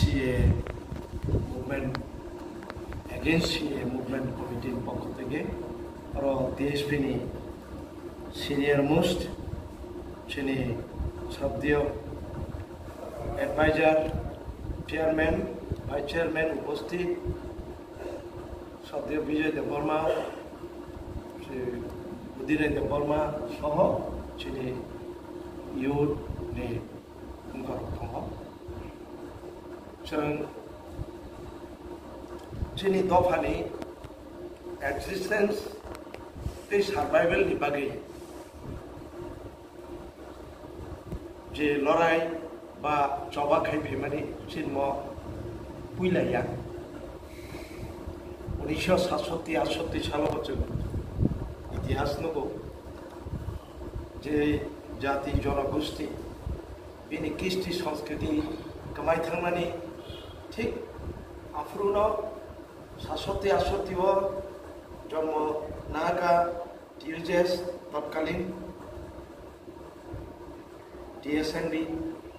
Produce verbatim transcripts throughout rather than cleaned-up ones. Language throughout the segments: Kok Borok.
C A A movement, against C A A movement committee ni pokho theke oro T S P ni senior most chini sabdiyo advisor, chairman, vice chairman upasthit, sabdiyo Bijoy Debbarma, Udiray Debbarma soho chini youth ni wngkha rok tongo. Chwng chini dophani existence tei survival ni bagwi je lorai ba choba khai phaimani chinmo puila ya. Unisho satsotti atsotti salo bo chwng itihas nugo je jati jonogosti bini kisti sanskriti kwmai thangmani thik aphuru no satsotti atsotti o jonmo naka T U J S totkalin T S N B,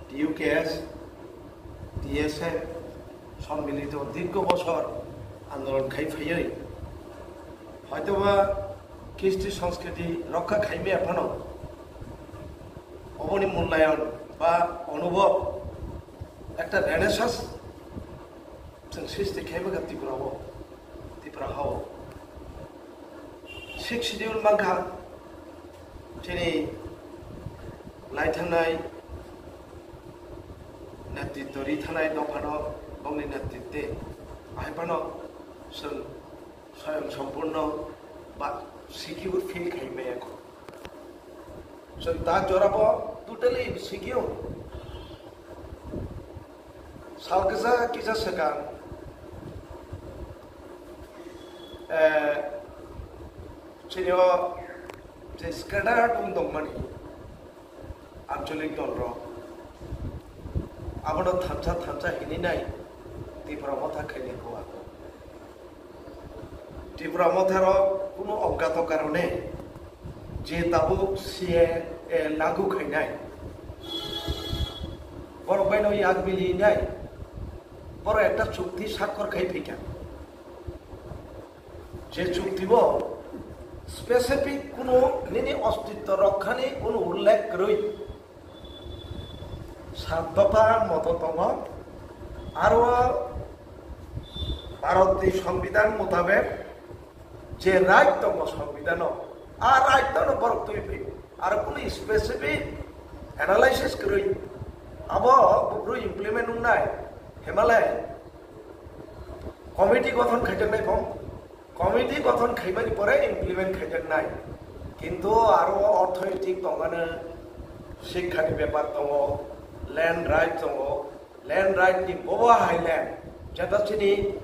T U K S, T S F, sommilito dirgho bosor andolon khai phaiwi hoitoba kisti sanskriti rokha khaimaya phano oboni mulyayon ba onubhob ekta renaissance chwng sristi khaimaka Tripura o, Tripura hao. Sixth Schedule mankha chini laithangnai netritwo rithangnai dophano bongni netritwe ahai phano chwng swayam sampurno ba secure feel khai maya kho. Chwng ta jorabo totally secure. Sal kisa kisa swkang, eh, chini o je scattered wng tongmani anchalik dol rok, abono thansa thansa hinwi nai Tipra Motha khaini khuwa. Tipra Motha rok kunu oggato karone je tabuk C A A lagu khainai, borok baino yak mili nai, borok ekta chukti sakkor khai phikha. Je chukti bo specific kunu nini ostitto rokhani kunu ullekh kwrwi sat dopha moto tongo. Aro Bharatni Songbidan mutabek je right tongo Songbidano, a right no borok twi phi. Aro kunu specific analysis kwrwi abo buphuru implement wngnai hemale committee gothon khaijaknai phong. Committee gothon khaimani pore implement khaijaknai. Kintu aro orthoitik tongmani, sikkhani bepar tongo, land right tongo, land right ni bobo hai land, jeta chini,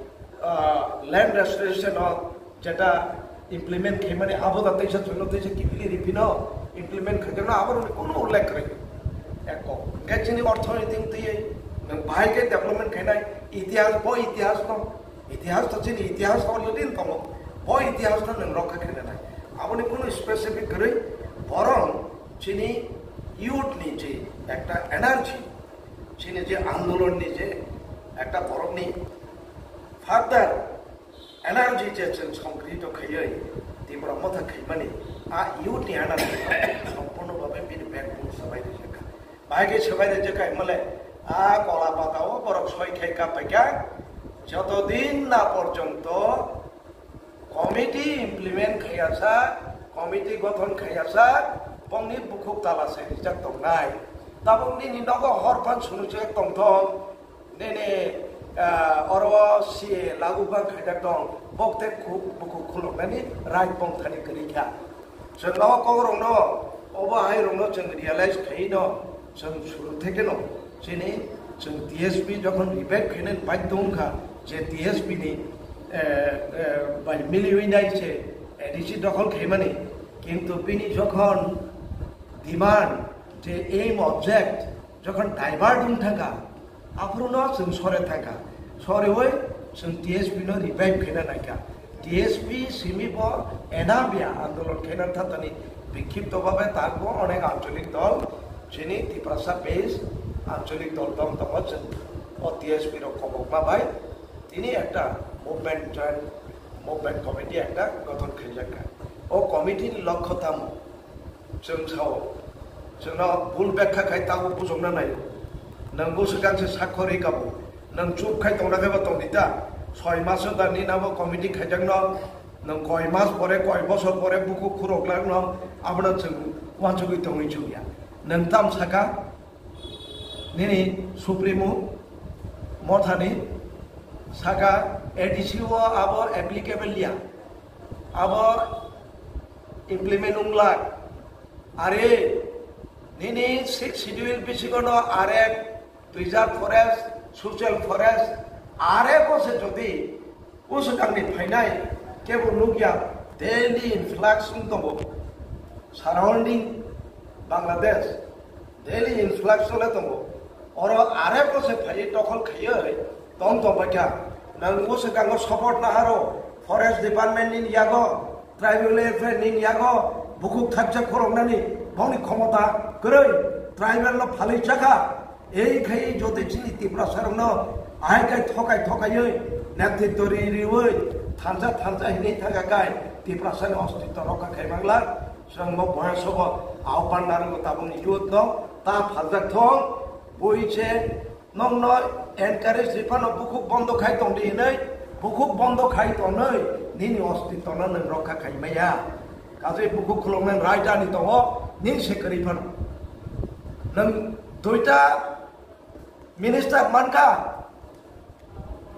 ah, land restoration o jeta implement khaimani abo da teisa chwngno teisa kibili ripino implement khaijakno aboroni kunu ullekh kwrwi. Eko, hwnkhe chini orthoitik twiwi nwng bahai khe development khainai, itihas bo itihas no Itihas to chini itihas already tongo. Bo itihas no nwng rokha khaina nai. Aboni kunu specific kwrwi, borong chini youth ni je ekta energy, chini je andolon ni je ekta borok ni further energy je chwng songkrito khaiwi Tipra Motha khaimani, a youth ni energy sompurno bhabe bini backbone sabai rijak kha. Bahai khe swbai rwjak kha himale, a kola pata o borok soi khai kap paikha, joto din na porjonto committee implement khaiya sa, committee gothon khaiya sa, bongni bukhuk tala se rijak tongnai. Tabuk nini nogo hor phan sunu se tongthok, nini, ah, oro C A lagu bang khaijak tong, bok tei khuk bukhuk khuloknani right bong thani kwrwi kha. Chwng o kokrokno, obo hairokno chwng realize khaino, chwng suru thekeno, chini chwng T S P jokhon revive khainani badhyo wngkha, je T S P ni, eh, eh, bai miliwi nai se A D C dokhol khaimani, kintu bini jokhon demand, je aim object, jokhon divert wng thangkha, aphuru no chwng sore thangkha. Sorewi chwng T S P no revive khaina naikha. T S P simi bo enabia andolon khaina thatani bikhipto bhabe takbo onek ancholik dol, chini Tiprasa base ancholik dol tong tongo chwng. T S P rok kobokma bai tini ekta movement joint movement committee ekta gothon khaijak kha. O committee ni lokho tamo? Chwng sao, chwngno bul bekha khai tabuk bujokna naio. Nwng bwswk ang se sakho rwi kabo. Nwng chup khai tongna khe bo tong di ta. Soi maso da nini abo committee khaijakno, nwng koi mas pore, koi bosor pore bukhuk khurok lakno abono chwng uansugwi tongwi chukya. Nwng tam saka, nini supremo mothani saka A D C o abo applicable ya. Abo implement wng lak. Are, nini sixth schedule bisingo no are preserve forest, social forest, are bo se jodi usukangni phainai kebo nukya, daily influx wng tongo surrounding Bangladesh, daily influx chole tongo. Oro are bo se phaiwi tokhol khaiwi tong tong baikha. Nang usukango support naharo forest department ni yago, tribal welfare ni yago, bukhuk thakjak khoroknani bongni khomota kwrwi, tribal no phalwi chakha. Ei khai jotoi chini Tiprasa rokno ahai khai thokai thokaiwi netritw ri riwi thansa thansa hinwi thangkha khai Tiprasa ni ostitw rokha khai mangla. Chwng bo boyas o bo ahokpan narwgo tabukni youth no ta phaljak thong, bui se nokno encourage ri phano bukhuk bondo khai tong di hinwi, bukhuk bondo khai tongnwi nini ostitw no nwng rokha khai maya. Kaje bukhuk khuloknai raida ni tongo, nini se kwrwi phano. Nwng duita minister mankha,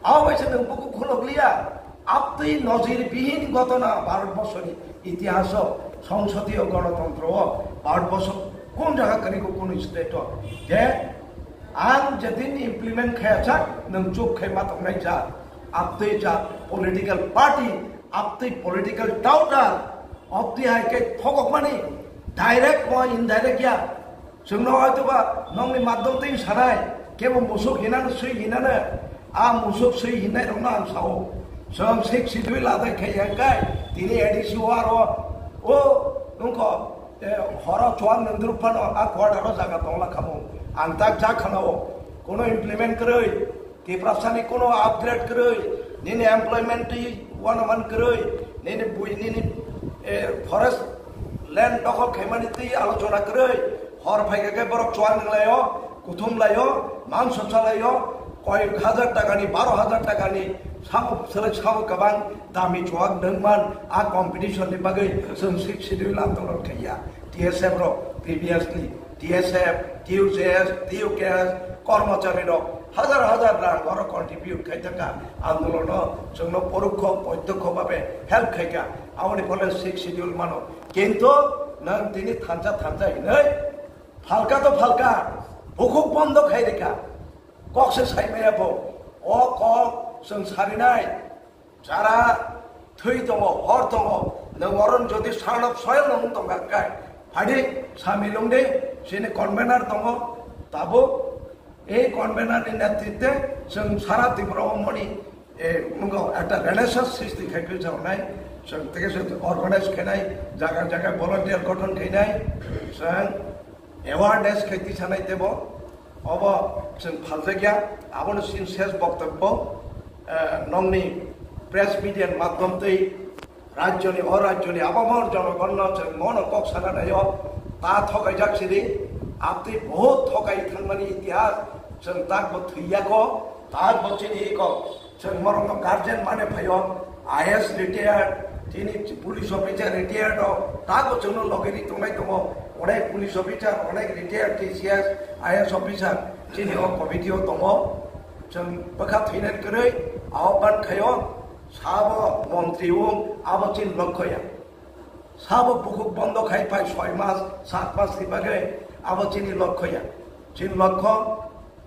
abo bai se nwng bukhuk khulok liya. Abtwi nojir bihin gotona Bharat borsoni itihaso, songsodiyo gonotontro o Bharat borso kun jaga kwrwi kho kunu state o. Je ang jedin implement khaya chak, nwng chup khai ma tongnai ja. Abtwi ja political party, abtwi political doubter, abtwi hai khe thokokmani direct o indirect ya. Chwngno hoitoba nokni madhyom twi sanai, kebo musuk hinano swi hinano, a musuk swi hinai rokno ang sao. Chwng sixth schedule adai khai yang kai, tini A D C o aro, o, nungko, eh, horo chuan nungdruk phano a quarter o jaga tongla khamu. Ang tak jak khana o, kono implement kwrwi, Tiprasani kono upgrade kwrwi, nini employment twi wanaman kwrwi, nini bui nini, eh, forest land dokhol khaimani twi alochona kwrwi, hor phaikha khe borok chuak nunglaio, kuthum laio, mangso chalaio, koi hajar takani, baro hajar takani, samung selek samung kwbang dami chuak nungman, a competition ni bagwi chwng sixth schedule andolon khaiya. T S F rok previously T S F, T U J S, T U K S, kormochari rok hajar hajar rang oro contribute khai thangkha andolono, chwngno porokho protyokho babe help khaikha, aboni phole sixth schedule mano. Kintu nwng tini thansa thansa hinwi phalka to phalka, bukhuk bondo khai rikha, kok se sai maya bo, o kok chwng sarinai. Jara thwi tongo, hor tongo, nwng oron jodi son of soil no wng tongkha khe, phaidi samil wng di, chini convener tongo, tabuk ei convener ni netritwe chwng sara Tripura o moni, eh, wngkha ekta renaissance sristi khai khe chwngnai, chwng teke se organize khainai, jaga jaga volunteer gothon khainai, chwng awareness khai tisanai tebo, obo chwng phaljakya, abono chini ses boktobbo, eh, nokni press media ni madhyom twi rajyoni, o rajyoni abamor jonogonno chwng mono kok sana naio, ta thokaijak sidi, abtwi bohut thokai thangmani itihas chwng takbo thwiyako, takbo chini iko. Chwng borokno guardian mane phaio, I A S retired, tini police officer retired o, tago chwngno logini tongnai tongo, onek police officer, onek retired T C S, I A S officer, chini o committee o tongo. Chwng bwkha thwinani kwrwi ahokban khaio, sabo montri wng, abo chini lokho ya. Sabo bukhuk bondo khai phai soi mas, sat mas ni bagwi, abo chini lokho ya. Chini lokho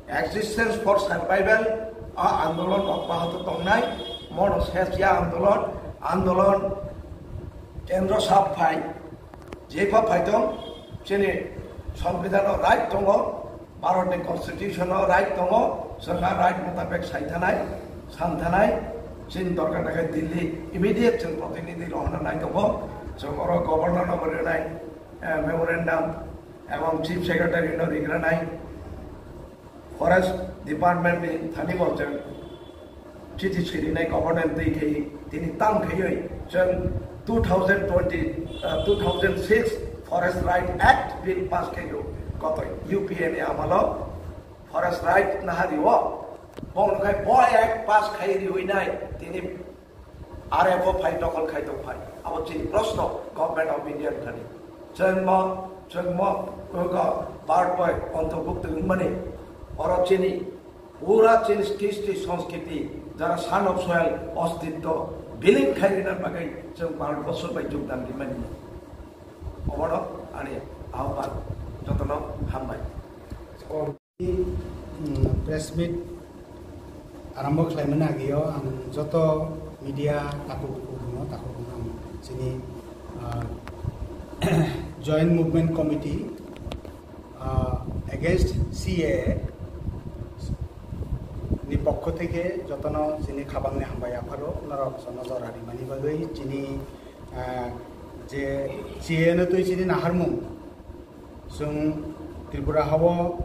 existence for survival, a andolon obbahoto tongnai, mono ses ya andolon, andolon kendro sab phai, jepha phai tong, chini sombidhano right tongo, Bharatni constitution o right tongo, chwng a right mutabek sai thanai, san thanai, chini dorkar naikhe Delhi immediate chwng protinidhi rohorna nai tongo, chwng oro governor no bo rinai, eh, memorandum, ebong chief secretary no rigranai. Forest Department ni thani bo chwng chiti sirinai government twi khai tini tam khaiwi chwng two thousand twenty, uh, two thousand six Forest Right Act bill pass khaio koto U P A ni amalo Forest Right nahario bongno khai bo Act pass khai riwi nai tini R F O phai dokol khai tong phai. Abo chini proshno Government of India ni thani. Chwngmo, chwngmo, koko, bird boy, ontobukto wngmani. Oro chini, pura chini kristi, sanskriti, jara son of soil, ostitto, bilin khai rina bagwi chwng Bharat borso bai jogdan rimani. Obono ani ahban, jotono hambai. Press meet arombo khlaimani agio ang joto media takhuk bukhuk rokno, takhuk rokno ang chini, ah, Joint Movement Committee, ah, against C A A ni pokho theke jotono chini khabangni hambai yapharo norok jono jora rimani bagwi chini, ah, je C A A no twi chini naharmung. Chwng Tripura hao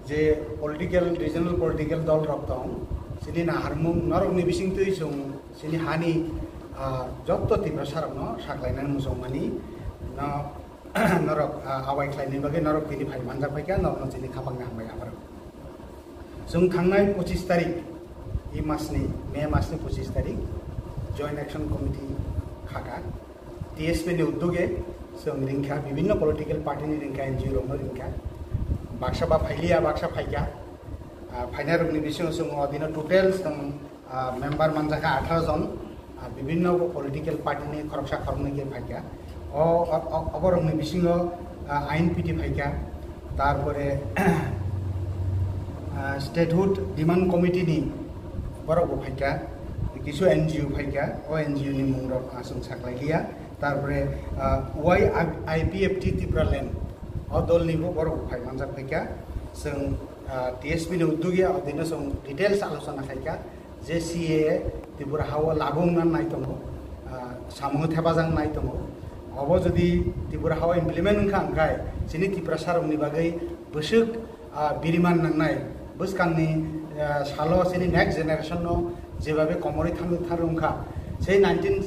je political, regional political dol rok tong, chini naharmung norokni bisingtwi chwng chini hani, ah, jotto Tiprasa rokno saklainani muchungmani no, norok, ah, awai khlaini bagwi norok tini phai manjak phaikha, norokno chini khapangni hambai yapharo. Chwng thangnai pochis tarik, e masni, May masni pochis tarik, Joint Action Committee khaka. T S P ni uddoge chwng ringkha, bibhinno political party ni ringkha, N G O rokno ringkha. Baksa ba phailiya, baksa phaikha. Ah, phainai rokni bisingo chwng o dino total chwng, ah, member manjakha atharo jon. Ah, bibhinno political party ni khoroksa khoroknwi khe phaikha. O, o, o, oborokni bisingo, ah, I N P T phaikha. Tarpore, ah, Statehood Demand Committee ni borok bo phaikha, kisu N G O phaikha, o N G O ni mung rok, ah, chwng saklai liya. Tarpore, ah, Y I P F T Tipraland, o dol ni bo borok bo phai manjak phaikha. Chwng, ah, T S P ni uddogi o dino chwng details alochona khaikha. Je C A A Tripura hao lagu wngna nai tongo, ah, samung thepajak nai tongo. Obo jodi Tripura hao implement wngkha, hwnkhe chini Tiprasa rokni bagwi bwswk, ah, biriman nangnai. Bwskangni, ah, salo chini next generation no jebabe komorwi thangwi thang wngkha. Sei nineteen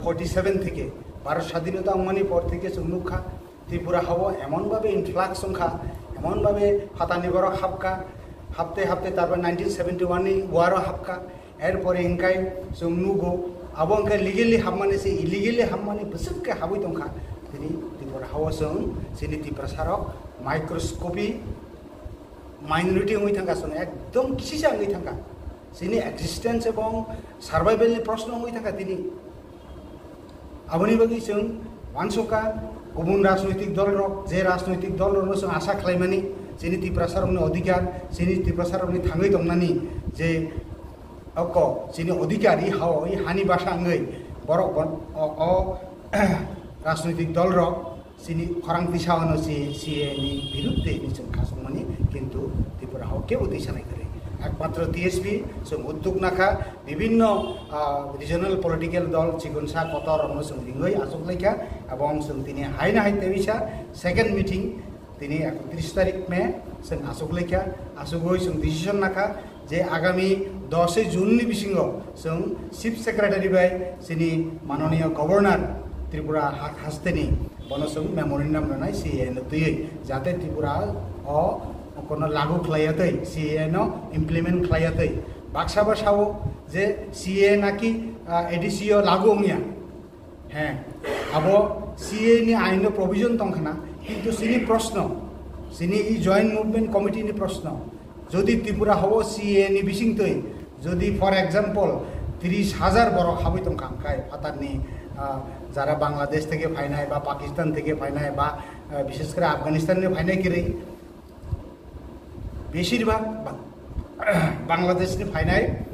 forty seven theke Bharat Sadhinota wngmani por theke chwng nukha, Tripura hao emon babe influx wngkha, emon babe phatani borok hapkha, hapte hapte tarpor nineteen seventy one ni war o hapkha, erpore hingkai chwng nugo, abo hingkai legally hapmani se illegally hapmani bwswk khe habwi tongkha. Tini Tripura hao chwng chini Tiprasa rok microscopy minority wngwi thangkha, chwng ekdom kisisa wngwi thangkha, chini existence ebong survival ni proshno wngwi thangkha tini. Aboni bagwi chwng uansukha, kubun rajnoitik dol rok, je rajnoitik dol rokno chwng asa khlaimani, chini Tiprasa rokni odhikar, chini Tiprasa rokni thangwi tongnani je oko chini odhikar, i hao, i hani basa wngwi borok bon-, o, o rajnoitik dol rok chini khorang tisa ano si C A A ni birudde ni chwng khasukmani, kintu Tripura hao kebo tisa nai kwrwi. Ekmatro T S P chwng udduk nakha, bibhinno, ah, regional political dol chikonsa kotor rokno chwng ringwi achuk laikha, ebong chwng tini haino hai tebisa second meeting tini ekotris tarik May chwng achuk laikha, achugwi chwng decision nakha je agami dosoi June ni bisingo chwng Chief Secretary bai chini manoniyo Governor Tripura ha-, hasteni bono chwng memorandum rwnai C A A no twiwi, jate Tripura o kono lagu khlaiya twi, C A A no implement khlaiya twi. Baksa ba sao je C A A naki, ah, A D C o lagu wngya. He, abo C A A ni ain o provision tongkhana, kintu chini proshno, chini i Joint Movement Committee ni proshno, jodi Tripura hao C A A ni bisingtwi, jodi for example tris hajar borok habwi tongkha, hwnkhe phatarni, ah, jara Bangladesh theke phainai ba Pakistan theke phainai ba, ah, bishes kore Afghanistan ni phainai kwrwi, besirbhag Bang-, Bangladesh ni phainai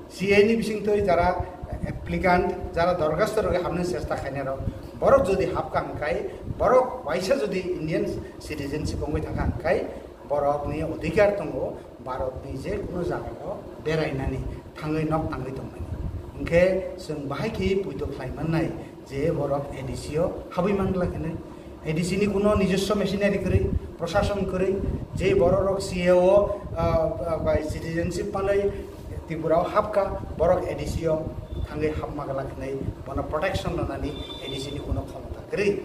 C A A ni bisingtwi jara applicant, jara dorkhasto rwgwi habnani chesta khainai rok, borok jodi hapkha hwnkhe, borok waisa jodi Indian citizenship wngwi thangkha hwnkhe, borokni odhikar tongo Bharatni je kono jagao berainani, thangwi nok tangwi tongmani. Hwnkhe chwng bahai khe puito khlai mannai je borok A D C o habwi mangla khe nai. A D C ni kuno nijoswo machinery kwrwi, Proshashon kwrwi, je bororok C A A o, ah, ah, bai citizenship manwi Tripura o hapkha, borok A D C o thangwi hapma glak hinwi bono protection rwnani A D C ni kuno khomota kwrwi.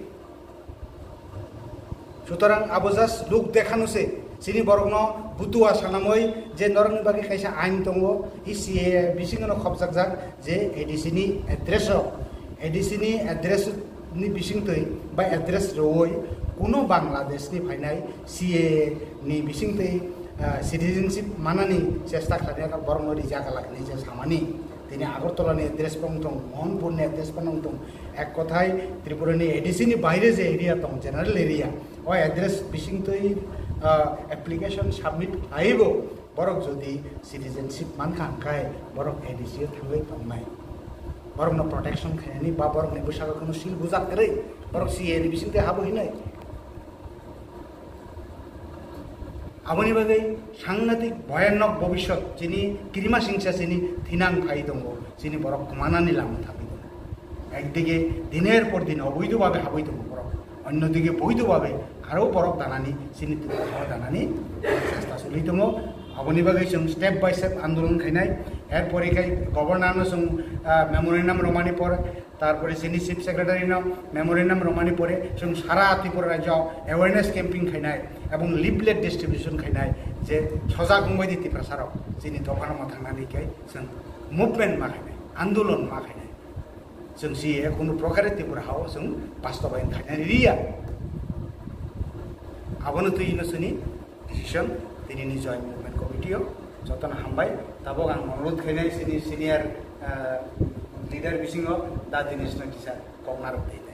Sutorang abo just luk dekhanu se, chini borokno butua sanamoi je norokni bagwi kaisa ain tongo, e C A A bisingono khopjakjak je A D C ni address o, A D C ni address ni bisingtwi ba address rwoi kuno Bangladesh ni phainai C A A ni bisingtwi, ah, citizenship manani chesta khlainai borokno rijak glak hinwi je samani. Tini Agartala ni address bo wng tong, Mohanpur ni address bo wng tong. Ek kothai Tripura ni A D C ni baire je area tong, general area, o address bisingtwi, ah, application submit khlaibo borok jodi citizenship mankha hwnkhe borok A D C o thangwi tongnai. Borokno protection khainani ba borokni bwsakhe kheno sil bujak kwrwi borok C A A ni bisingtwi habo hinwi. Aboni bagwi sangnatik bhoyanok bobishyot chini kirima singsa chini thinang phai tongo, chini borok kwmanani lama thangwi tongo. Ekdige diner por din oboidho bhabe habwi tongo borok, onnodike boidho bhabe aro borok danani chini Tripura danani chesta choli tongo. Aboni bagwi chwng step by step andolon khainai, erpore khai governor no chwng, ah, memorandum romani por, tarpore chini chief secretary no memorandum romani pore chwng sara Tripura rajyo awareness camping khainai ebong leaflet distribution khainai je sojak wngbai di Tiprasa rok chini dopha no thangnani khe chwng movement ma khainai, andolon ma khainai. Chwng C A A kunu prokhare Tripura hao chwng bastobayon khainani riya. Abono twi ino chini decision tini ni Joint Movement Committee o jotono hambai. Tabok ang onurodh khainai chini senior, ah, leader bisingo Da Dinesh no kisa kok narwk di.